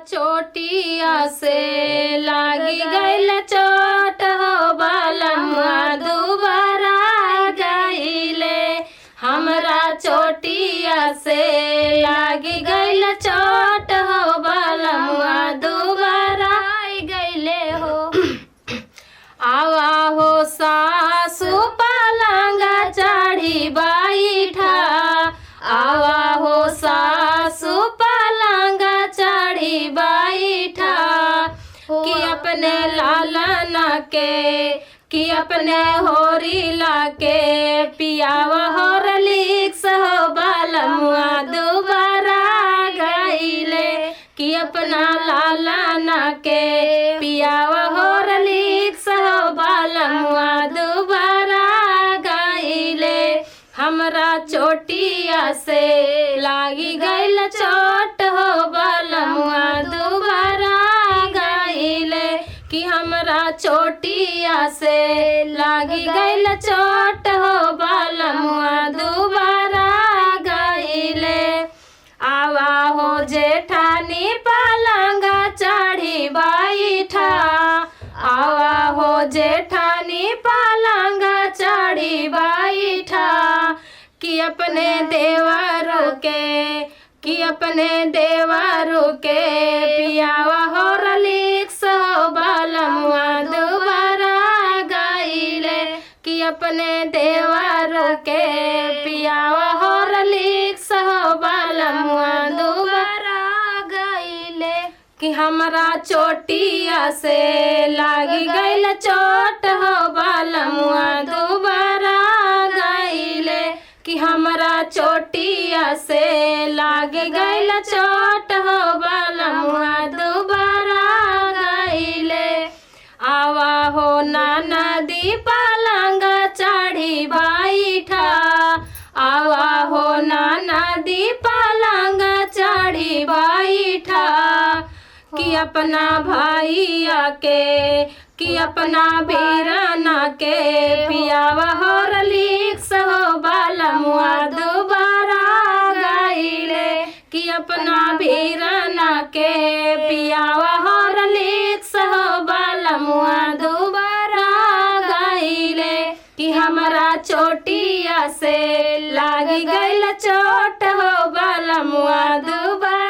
चोटिया से लागी गइल चोट हो बालमुआ दुबारा गइले। हमरा चोटिया से लागी गइल चोट हो बालमुआ दुबारा गइले हो। आवा हो सासू पलंग चढ़ी बैठा, आवा हो सासू पलंग चढ़ी बैठा, कि अपने लालना के, कि अपने होरी लाके पियावा होरलिक्स हो बालमुआ दुबारा गइले। कि अपना लालना के पियावा होरलिक्स हो बालमुआ दुबारा गइले। हमरा चोटिया से लागी गइल चोट हो बालमुआ दुबारा गइले। कि हमरा चोटिया से लागी गइल चोट हो बालमुआ दुबारा गइले। आवा हो जेठानी पलंग चढ़ी बैठा, आवा हो जेठानी पलंग चढ़ी बैठा, कि अपने देवरों के, कि अपने देवरों के पियावा होरलिक्स हो बालमुआ दुबारा गइले। कि अपने देवरों के पियावा होरलिक्स हो बालमुआ दुबारा गइले। कि हमरा चोटिया से लागी गइल चोट हो बालमुआ दुबारा गइले। कि हमरा चोटिया से लागी गइल चोट हो बालमुआ दुबारा गइले। आवा हो नाना दी पलंग चढ़ी बैठा, आवा हो नाना दी पलंग चढ़ी बैठा, कि अपना भाइया के, कि अपना बीराना के पियावा होरलिक्स हो बालमुआ दुबारा गइले। कि अपना बीराना के पियावा होरलिक्स हो बालमुआ दुबारा गइले। कि हमरा चोटिया से लागी गइल चोट हो बालमुआ दुबारा।